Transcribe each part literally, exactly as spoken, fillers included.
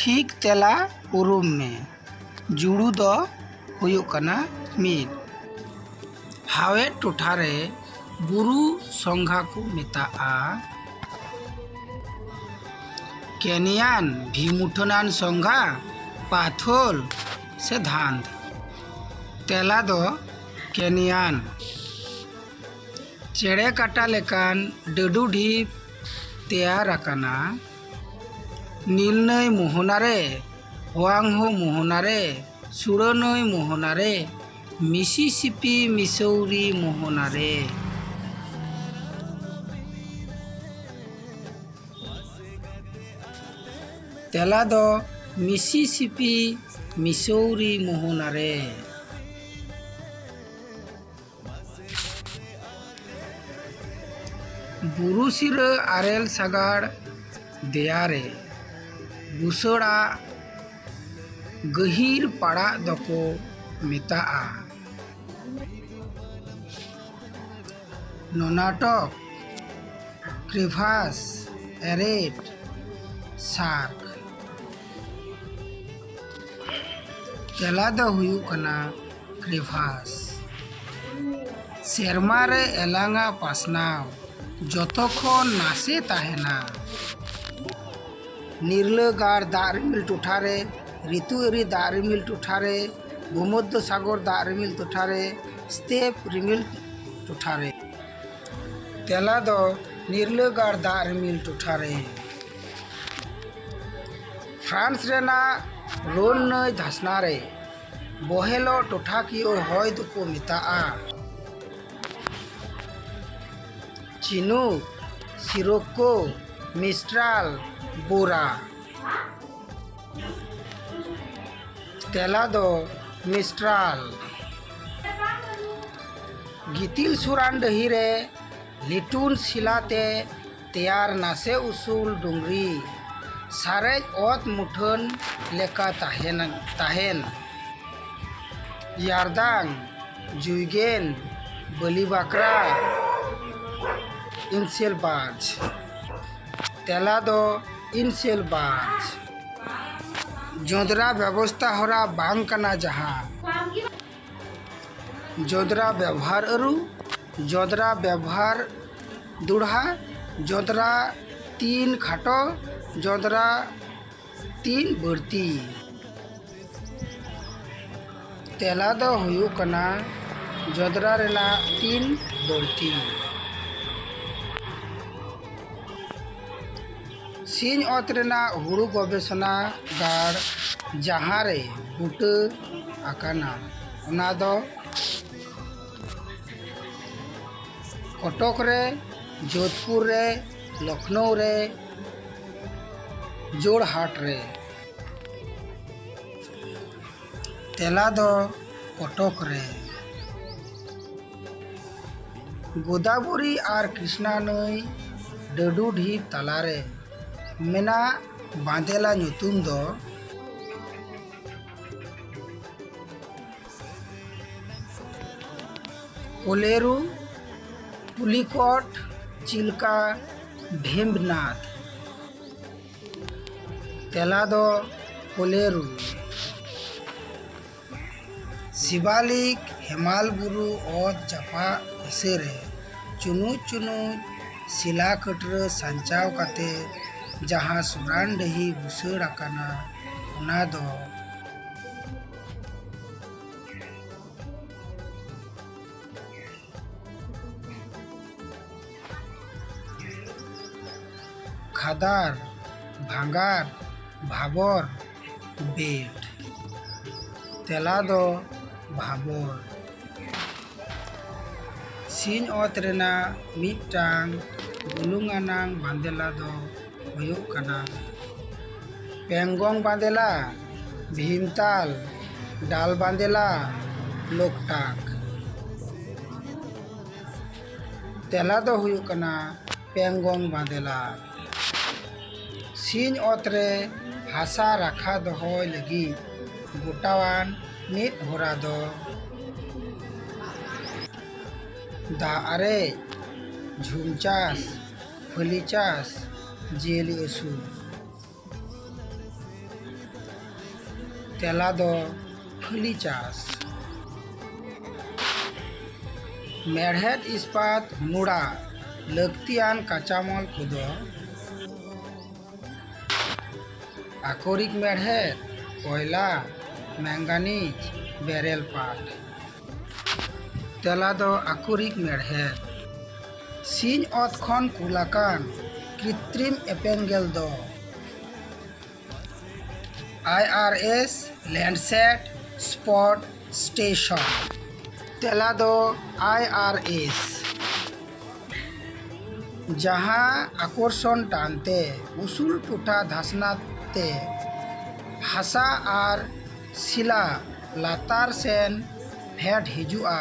ᱴᱷᱤᱠ ᱛᱮᱞᱟ ᱩᱨᱩᱢ ᱢᱮ᱾ ᱡᱩᱲᱩ ᱫᱚ ᱦᱩᱭᱩᱜ ᱠᱟᱱᱟ ᱢᱤᱫ᱾ ᱦᱟᱣᱮᱫ ᱴᱚᱴᱷᱟ ᱨᱮ ᱵᱩᱨᱩ ᱥᱚᱸᱜᱷᱟ ᱠᱚ ᱢᱮᱛᱟᱜᱼᱟ᱾ ᱠᱮᱱᱤᱭᱟᱱ, ᱵᱷᱤᱢᱩᱴᱷᱟᱹᱱᱟᱱ ᱥᱚᱸᱜᱷᱟ, ᱯᱟᱛᱷᱳᱞ ᱥᱮ ᱫᱷᱟᱸᱫ? ᱛᱮᱞᱟ ᱫᱚ ᱠᱮᱱᱤᱭᱟᱱ᱾ ᱪᱮᱬᱮ ᱠᱟᱴᱟ ᱞᱮᱠᱟᱱ ᱰᱟᱹᱰᱩ ᱰᱷᱤᱯ ᱛᱮᱭᱟᱨ ᱟᱠᱟᱱᱟ᱾ ᱱᱤᱞᱱᱟᱹᱭ ᱢᱳᱦᱚᱱᱟ ᱨᱮ, ᱦᱳᱣᱟᱝᱦᱳ ᱢᱳᱦᱚᱱᱟ ᱨᱮ, ᱥᱩᱲᱟᱹᱱᱟᱹᱭ ᱢᱳᱦᱚᱱᱟ ᱨᱮ, ᱢᱤᱥᱤᱥᱤᱯᱤ ᱢᱤᱥᱳᱣᱨᱤ ᱢᱳᱦᱚᱱᱟ ᱨᱮ᱾ ᱛᱮᱞᱟ ᱫᱚ ᱢᱤᱥᱤᱥᱤᱯᱤ ᱢᱤᱥᱳᱣᱨᱤ ᱢᱳᱦᱚᱱᱟ ᱨᱮ᱾ ᱵᱩᱨᱩ ᱥᱤᱨᱟᱹ ᱟᱨᱮᱞ ᱥᱟᱜᱟᱲ ᱫᱮᱭᱟ ᱨᱮ ᱵᱩᱥᱟᱹᱲᱟᱜ ᱜᱟᱹᱦᱤᱨ ᱯᱟᱲᱟᱜ ᱫᱚᱠᱚ ᱢᱮᱛᱟᱜᱼᱟ ᱱᱚᱱᱟᱴᱚᱠ, ᱠᱨᱮᱵᱷᱟᱥ, ᱮᱨᱮᱴ, ᱥᱟᱨᱠ᱾ ᱛᱮᱞᱟ ᱫᱚ ᱦᱩᱭᱩᱜ ᱠᱟᱱᱟ ᱠᱨᱮᱵᱷᱟᱥ᱾ ᱥᱮᱨᱢᱟ ᱨᱮ ᱮᱞᱟᱝᱟ ᱯᱟᱥᱱᱟᱣ ᱡᱚᱛᱚ ᱠᱷᱚᱱ ᱱᱟᱥᱮ ᱛᱟᱦᱮᱱᱟ᱾ ᱱᱤᱨᱞᱟᱹ ᱜᱟᱲ ᱫᱟᱜ ᱨᱤᱢᱤᱞ ᱴᱚᱴᱷᱟ ᱨᱮ, ᱨᱤᱛᱩ ᱟᱹᱨᱤ ᱫᱟᱜ ᱨᱤᱢᱤᱞ ᱴᱚᱴᱷᱟ ᱨᱮ, ᱵᱷᱩᱢᱚᱫᱽᱫᱚ ᱥᱟᱜᱚᱨ ᱫᱟᱜ ᱨᱤᱢᱤᱞ ᱴᱚᱴᱷᱟ ᱨᱮ, ᱥᱛᱮᱯ ᱨᱤᱢᱤᱞ ᱴᱚᱴᱷᱟ ᱨᱮ᱾ ᱛᱮᱞᱟ ᱫᱚ ᱱᱤᱨᱞᱟᱹ ᱜᱟᱲ ᱫᱟᱜ ᱨᱤᱢᱤᱞ ᱴᱚᱴᱷᱟ ᱨᱮ᱾ ᱯᱷᱨᱟᱱᱥ ᱨᱮᱱᱟᱜ ᱨᱳᱱ ᱱᱟᱹᱭ ᱫᱷᱟᱥᱱᱟ ᱨᱮ ᱵᱚᱦᱮᱞᱚᱜ ᱴᱚᱴᱷᱟᱠᱤᱭᱟᱹ ᱦᱚᱭ ᱫᱚᱠᱚ ᱢᱮᱛᱟᱜᱼᱟ ᱪᱤᱱᱩᱠ, ᱥᱤᱨᱳᱠᱳ, ᱢᱤᱥᱴᱨᱟᱞ, ᱵᱳᱨᱟ᱾ ᱛᱮᱞᱟ ᱫᱚ ᱢᱤᱥᱴᱨᱟᱞ᱾ ᱜᱤᱛᱤᱞ ᱥᱩᱨᱟᱱ ᱰᱟᱹᱦᱤ ᱨᱮ ᱞᱤᱴᱩᱱ ᱥᱤᱞᱟ ᱛᱮ ᱛᱮᱭᱟᱨ ᱱᱟᱥᱮ ᱩᱥᱩᱞ ᱰᱩᱝᱨᱤ, ᱥᱟᱨᱮᱡ ᱚᱛ ᱢᱩᱴᱷᱟᱹᱱ ᱞᱮᱠᱟ ᱛᱟᱦᱮᱱ, ᱛᱟᱦᱮᱱ᱾ ᱭᱟᱨᱫᱟᱝ, ᱡᱩᱭᱜᱮᱱ, ᱵᱟᱹᱞᱤᱵᱟᱠᱨᱟ, ᱤᱱᱥᱮᱞᱵᱟᱨᱡᱽ᱾ ᱛᱮᱞᱟ ᱫᱚ ᱤᱱᱥᱮᱞᱵᱟᱨᱡᱽ᱾ ᱡᱚᱸᱫᱽᱨᱟ ᱵᱮᱵᱚᱥᱛᱟ ᱦᱚᱨᱟ ᱵᱟᱝ ᱠᱟᱱᱟ ᱡᱟᱦᱟᱸ᱾ ᱡᱚᱸᱫᱽᱨᱟ ᱵᱮᱵᱚᱦᱟᱨ ᱟᱹᱨᱩ, ᱡᱚᱸᱫᱽᱨᱟ ᱵᱮᱵᱚᱦᱟᱨ ᱫᱩᱲᱦᱟ, ᱡᱚᱸᱫᱽᱨᱟ ᱛᱤᱱ ᱠᱷᱟᱴᱚ, ᱡᱚᱸᱫᱽᱨᱟ ᱛᱤᱱ ᱵᱟᱹᱲᱛᱤ᱾ ᱛᱮᱞᱟ ᱫᱚ ᱦᱩᱭᱩᱜ ᱠᱟᱱᱟ ᱡᱚᱸᱫᱽᱨᱟ ᱨᱮᱱᱟᱜ ᱛᱤᱱ ᱵᱟᱹᱲᱛᱤ᱾ ᱥᱤᱧ ᱚᱛ ᱨᱮᱱᱟᱜ ᱦᱩᱲᱩ ᱜᱚᱵᱮᱥᱚᱱᱟ ᱜᱟᱲ ᱡᱟᱦᱟᱸ ᱨᱮ ᱵᱩᱴᱟᱹ ᱟᱠᱟᱱᱟ, ᱚᱱᱟ ᱫᱚ ᱠᱚᱴᱚᱠ ᱨᱮ, ᱡᱳᱫᱷᱯᱩᱨ ᱨᱮ, ᱞᱚᱠᱷᱱᱳ ᱨᱮ, ᱡᱳᱲᱦᱟᱴ ᱨᱮ᱾ ᱛᱮᱞᱟ ᱫᱚ ᱠᱚᱴᱚᱠ ᱨᱮ᱾ ᱜᱳᱫᱟᱵᱚᱨᱤ ᱟᱨ ᱠᱨᱤᱥᱱᱟ ᱱᱟᱹᱭ ᱰᱟᱹᱰᱩ ᱰᱷᱤᱯ ᱛᱟᱞᱟᱨᱮ ᱢᱮᱱᱟᱜ ᱵᱟᱸᱫᱮᱞᱟ ᱧᱩᱛᱩᱢ ᱫᱚ ᱠᱳᱞᱮᱨᱩ, ᱯᱩᱞᱤᱠᱚᱴ, ᱪᱤᱞᱠᱟ, ᱰᱷᱮᱢᱵᱽᱱᱟᱛᱷ᱾ ᱛᱮᱞᱟ ᱫᱚ ᱠᱳᱞᱮᱨᱩ᱾ ᱥᱤᱵᱟᱞᱤᱠ ᱦᱮᱢᱟᱞ ᱵᱩᱨᱩ ᱚᱛ ᱡᱟᱯᱟᱜ ᱦᱤᱥᱟᱹ ᱨᱮ ᱪᱩᱱᱩᱡ ᱪᱩᱱᱩᱡ ᱥᱤᱞᱟ ᱠᱟᱹᱴᱨᱟᱹ ᱥᱟᱧᱪᱟᱣ ᱠᱟᱛᱮ ᱡᱟᱦᱟᱸ ᱥᱚᱨᱟᱱ ᱰᱟᱹᱦᱤ ᱵᱩᱥᱟᱹᱲ ᱟᱠᱟᱱᱟ, ᱚᱱᱟ ᱫᱚ ᱠᱷᱟᱫᱟᱨ, ᱵᱷᱟᱸᱜᱟᱨ, ᱵᱷᱟᱵᱚᱨ, ᱵᱮᱴ᱾ ᱛᱮᱞᱟ ᱫᱚ ᱵᱷᱟᱵᱚᱨ᱾ ᱥᱤᱧ ᱚᱛ ᱨᱮᱱᱟᱜ ᱢᱤᱫᱴᱟᱝ ᱵᱩᱞᱩᱝ ᱟᱱᱟᱝ ᱵᱟᱸᱫᱮᱞᱟ ᱫᱚ ᱦᱩᱭᱩᱜ ᱠᱟᱱᱟ ᱯᱮᱝᱜᱚᱝ ᱵᱟᱸᱫᱮᱞᱟ, ᱵᱷᱤᱢᱛᱟᱞ, ᱰᱟᱞ ᱵᱟᱸᱫᱮᱞᱟ, ᱞᱳᱠᱴᱟᱠ᱾ ᱛᱮᱞᱟ ᱫᱚ ᱦᱩᱭᱩᱜ ᱠᱟᱱᱟ ᱯᱮᱝᱜᱚᱝ ᱵᱟᱸᱫᱮᱞᱟ᱾ ᱥᱤᱧ ᱚᱛ ᱨᱮ ᱦᱟᱥᱟ ᱨᱟᱠᱷᱟ ᱫᱚᱦᱚᱭ ᱞᱟᱹᱜᱤᱫ ᱜᱚᱴᱟᱣᱟᱱ ᱢᱤᱫ ᱦᱚᱨᱟ ᱫᱚ ᱫᱟᱜ ᱟᱨᱮᱡ, ᱡᱷᱩᱢ ᱪᱟᱥ, ᱯᱷᱟᱹᱞᱤ ᱪᱟᱥ, ᱡᱤᱭᱟᱹᱞᱤ ᱟᱹᱥᱩᱞ᱾ ᱛᱮᱞᱟ ᱫᱚ ᱯᱷᱟᱹᱞᱤ ᱪᱟᱥ᱾ ᱢᱮᱲᱦᱮᱫ ᱤᱥᱯᱟᱛ ᱦᱩᱱᱩᱲᱟ ᱞᱟᱹᱠᱛᱤᱭᱟᱱ ᱠᱟᱸᱪᱟᱢᱟᱞ ᱠᱚᱫᱚ ᱟᱠᱚᱨᱤᱠ ᱢᱮᱲᱦᱮᱫ, ᱠᱚᱭᱞᱟ, ᱢᱮᱝᱜᱟᱱᱤᱡᱽ, ᱵᱮᱨᱮᱞ ᱯᱟᱴ᱾ ᱛᱮᱞᱟ ᱫᱚ ᱟᱠᱚᱨᱤᱠ ᱢᱮᱲᱦᱮᱫ᱾ ᱥᱤᱧ ᱚᱛ ᱠᱷᱚᱱ ᱠᱩᱞ ᱟᱠᱟᱱ ᱠᱨᱤᱛᱨᱤᱢ ᱮᱯᱮᱝᱜᱮᱞ ᱫᱚ ᱟᱭ ᱟᱨ ᱮᱥ Landsat Spot Station᱾ ᱛᱮᱞᱟ ᱫᱚ ᱟᱭ ᱟᱨ ᱮᱥ᱾ ᱡᱟᱦᱟᱸ ᱟᱠᱚᱨᱥᱚᱱ ᱴᱟᱱᱛᱮ ᱩᱥᱩᱞ ᱴᱚᱴᱷᱟ ᱫᱷᱟᱥᱱᱟ ᱛᱮ ᱦᱟᱥᱟ ᱟᱨ ᱥᱤᱞᱟ ᱞᱟᱛᱟᱨ ᱥᱮᱱ ᱯᱷᱮᱰ ᱦᱤᱡᱩᱜᱼᱟ,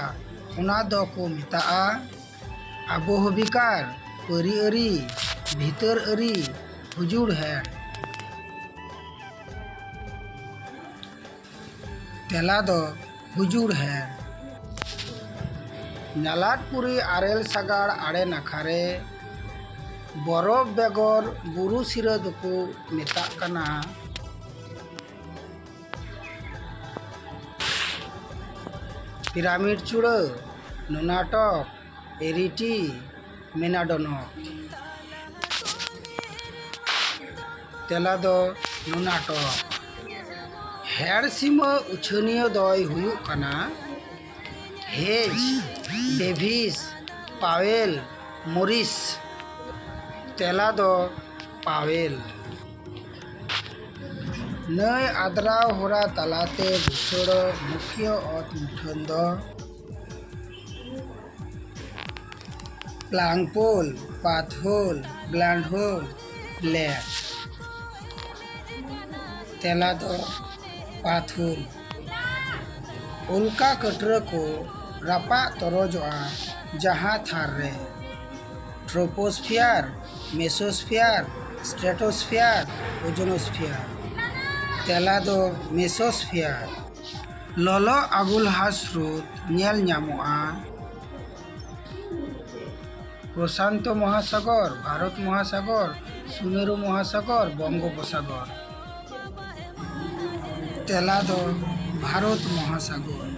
ᱚᱱᱟ ᱫᱚ ᱠᱚ ᱢᱮᱛᱟᱜᱼᱟ ᱟᱵᱚᱦᱚᱵᱤᱠᱟᱨ, ᱯᱟᱹᱨᱤ ᱟᱹᱨᱤ, ᱵᱷᱤᱛᱟᱹᱨ ᱟᱹᱨᱤ, ᱦᱩᱡᱩᱲ ᱦᱮᱲ᱾ ᱛᱮᱞᱟ ᱫᱚ ᱦᱩᱡᱩᱲ ᱦᱮᱲ᱾ ᱧᱟᱞᱟᱴᱯᱩᱨᱤ ᱟᱨᱮᱞ ᱥᱟᱜᱟᱲ ᱟᱲᱮ ᱱᱟᱠᱷᱟ ᱨᱮ ᱵᱚᱨᱚᱯ ᱵᱮᱜᱚᱨ ᱵᱩᱨᱩ ᱥᱤᱨᱟᱹ ᱫᱚᱠᱚ ᱢᱮᱛᱟᱜ ᱠᱟᱱᱟ ᱯᱤᱨᱟᱢᱤᱰ ᱪᱩᱲᱟᱹ, ᱱᱩᱱᱟᱴᱚᱠ, ᱮᱨᱤᱴᱤ, ᱢᱮᱱᱟᱰᱚᱱᱚᱠ᱾ ᱛᱮᱞᱟ ᱫᱚ ᱱᱩᱱᱟᱴᱚᱠ᱾ ᱦᱮᱲ ᱥᱤᱢᱟᱹ ᱩᱪᱷᱟᱹᱱᱤᱭᱟᱹ ᱫᱚᱭ ᱦᱩᱭᱩᱜ ᱠᱟᱱᱟ ᱦᱮᱡᱽ, ᱰᱮᱵᱷᱤᱥ, ᱯᱟᱣᱮᱞ, ᱢᱚᱨᱤᱥ᱾ ᱛᱮᱞᱟ ᱫᱚ ᱯᱟᱣᱮᱞ᱾ ᱱᱟᱹᱭ ᱟᱫᱽᱨᱟᱣ ᱦᱚᱨᱟ ᱛᱟᱞᱟᱛᱮ ᱵᱷᱩᱥᱟᱹᱲᱚᱜ ᱢᱩᱠᱷᱤᱭᱟᱹ ᱚᱛ ᱢᱩᱴᱷᱟᱹᱱ ᱫᱚ ᱯᱞᱟᱝ ᱯᱳᱞ, ᱯᱟᱛᱷᱳᱞ, ᱜᱞᱟᱱᱰ ᱦᱳᱞ, ᱞᱮᱠ᱾ ᱛᱮᱞᱟ ᱫᱚ ᱯᱟᱛᱷᱳᱞ᱾ ᱩᱞᱠᱟ ᱠᱟᱹᱴᱨᱟᱹ ᱠᱚ ᱨᱟᱯᱟᱜ ᱛᱚᱨᱚᱡᱚᱜᱼᱟ ᱡᱟᱦᱟᱸ ᱛᱷᱟᱨ ᱨᱮ ᱴᱨᱳᱯᱳᱥᱯᱷᱤᱭᱟᱨ, ᱢᱮᱥᱳᱥᱯᱷᱤᱭᱟᱨ, ᱥᱴᱨᱮᱴᱳᱥᱯᱷᱤᱭᱟᱨ, ᱳᱡᱳᱱᱳᱥᱯᱷᱤᱭᱟᱨ᱾ ᱛᱮᱞᱟ ᱫᱚ ᱢᱮᱥᱳᱥᱯᱷᱤᱭᱟᱨ᱾ ᱞᱚᱞᱚ ᱟᱜᱩᱞᱦᱟ ᱥᱨᱳᱛ ᱧᱮᱞ ᱧᱟᱢᱚᱜᱼᱟ ᱯᱨᱚᱥᱟᱱᱛᱚ ᱢᱚᱦᱟᱥᱟᱜᱚᱨ, ᱵᱷᱟᱨᱚᱛ ᱢᱚᱦᱟᱥᱟᱜᱚᱨ, ᱥᱩᱢᱮᱨᱩ ᱢᱚᱦᱟᱥᱟᱜᱚᱨ, ᱵᱚᱝᱜᱳᱯᱚᱥᱟᱜᱚᱨ᱾ ᱛᱮᱞᱟ ᱫᱚ ᱵᱷᱟᱨᱚᱛ ᱢᱚᱦᱟᱥᱟᱜᱚᱨ᱾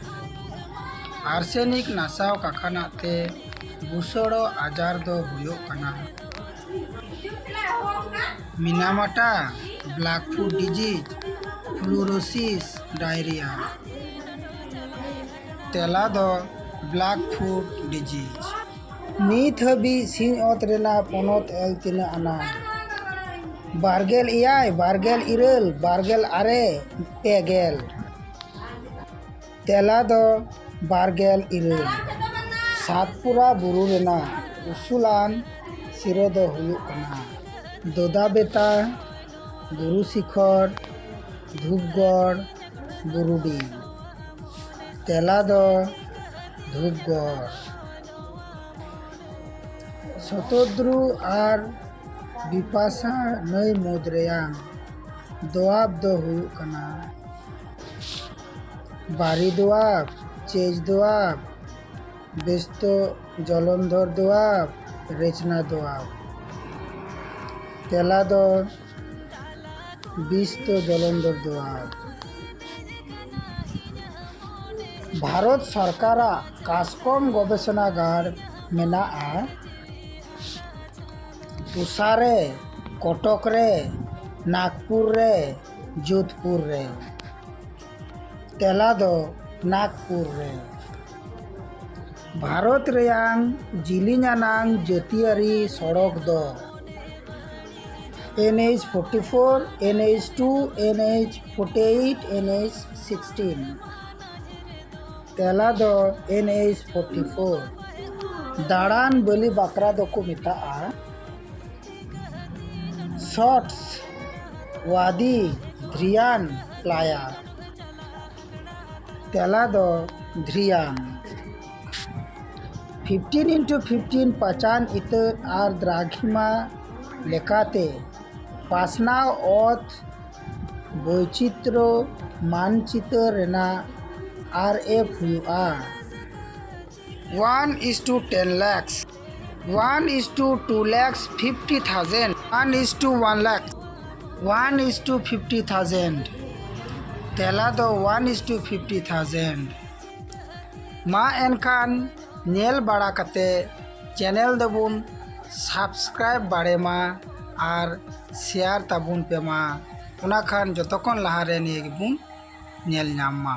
ᱟᱨᱥᱮᱱᱤᱠ ᱱᱟᱥᱟᱣ ᱠᱟᱠᱷᱟᱱᱟᱜ ᱛᱮ ᱵᱩᱥᱟᱹᱲᱚᱜ ᱟᱡᱟᱨ ᱫᱚ ᱦᱩᱭᱩᱜ ᱠᱟᱱᱟ ᱢᱤᱱᱟᱢᱟᱴᱟ, ᱵᱞᱟᱠ ᱯᱷᱩᱴ ᱰᱤᱡᱤᱡᱽ, ᱯᱷᱞᱩᱨᱳᱥᱤᱥ, ᱰᱟᱭᱨᱤᱭᱟ᱾ ᱛᱮᱞᱟ ᱫᱚ ᱵᱞᱟᱠ ᱯᱷᱩᱴ ᱰᱤᱡᱤᱡᱽ᱾ ᱱᱤᱛ ᱦᱟᱹᱵᱤᱡ ᱥᱤᱧᱚᱛ ᱨᱮᱱᱟᱜ ᱯᱚᱱᱚᱛ ᱮᱞ ᱛᱤᱱᱟᱹᱜ ᱟᱱᱟ? ᱵᱟᱨᱜᱮᱞ ᱮᱭᱟᱭ, ᱵᱟᱨᱜᱮᱞ ᱤᱨᱟᱹᱞ, ᱵᱟᱨᱜᱮᱞ ᱟᱨᱮ, ᱯᱮ ᱜᱮᱞ᱾ ᱛᱮᱞᱟ ᱫᱚ ᱵᱟᱨᱜᱮᱞ ᱤᱨᱟᱹᱞ᱾ ᱥᱟᱛᱯᱩᱨᱟ ᱵᱩᱨᱩ ᱨᱮᱱᱟᱜ ᱩᱥᱩᱞᱟᱱ ᱥᱤᱨᱟᱹ ᱫᱚ ᱦᱩᱭᱩᱜ ᱠᱟᱱᱟ ᱫᱳᱫᱟᱵᱮᱛᱟ, ᱵᱩᱨᱩ ᱥᱤᱠᱷᱚᱨ, ᱫᱷᱩᱯᱜᱚᱲ, ᱵᱩᱨᱩᱰᱤ᱾ ᱛᱮᱞᱟ ᱫᱚ ᱫᱷᱩᱯᱜᱚᱲ᱾ ᱥᱚᱛᱚᱫᱨᱩ ᱟᱨ ᱵᱤᱯᱟᱥᱟ ᱱᱟᱹᱭ ᱢᱩᱫᱽ ᱨᱮᱭᱟᱝ ᱫᱚᱣᱟᱵ ᱫᱚ ᱦᱩᱭᱩᱜ ᱠᱟᱱᱟ ᱵᱟᱨᱤ ᱫᱚᱣᱟᱵ, ᱪᱮᱡᱽ ᱫᱚᱣᱟᱵ, ᱵᱮᱥᱛᱚ ᱡᱚᱞᱚᱱᱫᱷᱚᱨ ᱫᱚᱣᱟᱵ, ᱨᱮᱪᱱᱟ ᱫᱚᱣᱟᱵ᱾ ᱛᱮᱞᱟ ᱫᱚ ᱵᱮᱥᱛᱚ ᱡᱚᱞᱚᱱᱫᱷᱚᱨ ᱫᱚᱣᱟᱵ᱾ ᱵᱷᱟᱨᱚᱛ ᱥᱚᱨᱠᱟᱨᱟᱜ ᱠᱟᱥᱠᱚᱢ ᱜᱚᱵᱮᱥᱚᱱᱟᱜᱟᱲ ᱢᱮᱱᱟᱜᱼᱟ ᱯᱩᱥᱟ ᱨᱮ, ᱠᱚᱴᱚᱠ ᱨᱮ, ᱱᱟᱜᱽᱯᱩᱨ ᱨᱮ, ᱡᱳᱫᱷᱯᱩᱨ ᱨᱮ᱾ ᱛᱮᱞᱟ ᱫᱚ ᱱᱟᱜᱽᱯᱩᱨ ᱨᱮ᱾ ᱵᱷᱟᱨᱚᱛ ᱨᱮᱭᱟᱝ ᱡᱤᱞᱤᱧ ᱟᱱᱟᱝ ᱡᱟᱹᱛᱤᱭᱟᱹᱨᱤ ᱥᱚᱲᱚᱠ ᱫᱚ N H forty four, N H two, N H forty eight, N H sixteen. ᱛᱮᱞᱟ ᱫᱚ ᱮᱱ ᱮᱭᱤᱪ ᱯᱷᱳᱨᱴᱤ ᱯᱷᱳᱨ᱾ ᱫᱟᱬᱟᱱ ᱵᱟᱹᱞᱤ ᱵᱟᱠᱷᱨᱟ ᱫᱚᱠᱚ ᱢᱮᱛᱟᱜᱼᱟ ᱥᱚᱴᱥ, ᱣᱟᱫᱤ, ᱫᱷᱨᱤᱭᱟᱱ, ᱯᱞᱟᱭᱟ᱾ ᱛᱮᱞᱟ ᱫᱚ ᱫᱷᱨᱤᱭᱟᱱ᱾ ᱯᱷᱤᱯᱴᱤᱱ ᱤᱱᱴᱩ ᱯᱷᱤᱯᱴᱤᱱ ᱯᱟᱪᱟᱱ ᱤᱛᱟᱹ ᱟᱨ ᱫᱨᱟᱜᱷᱤᱢᱟ ᱞᱮᱠᱟᱛᱮ ᱯᱟᱥᱱᱟᱣ ᱚᱛ ᱵᱳᱭᱪᱤᱛᱨᱚ ᱢᱟᱱᱪᱤᱛᱟᱹᱨ ᱨᱮᱱᱟᱜ ᱟᱨ ᱮᱯᱷ ᱦᱩᱭᱩᱜᱼᱟ᱾ One is to ten lakhs, one is to two lakhs fifty thousand, one is to one lakh, one is to fifty thousand. ᱛᱮᱞᱟ ᱫᱚ one is to fifty thousand᱾ ᱢᱟ ᱮᱱᱠᱷᱟᱱ ᱧᱮᱞ ᱵᱟᱲᱟ ᱠᱟᱛᱮ channel ᱫᱚᱵᱚᱱ subscribe ᱵᱟᱲᱮ ᱢᱟ ᱟᱨ share ᱛᱟᱵᱚᱱ ᱯᱮ ᱢᱟ, ᱚᱱᱟ ᱠᱷᱟᱱ ᱡᱚᱛᱚ ᱠᱷᱚᱱ ᱞᱟᱦᱟᱨᱮ ᱱᱤᱭᱟᱹ ᱜᱮᱵᱚᱱ ᱧᱮᱞ ᱧᱟᱢ ᱢᱟ᱾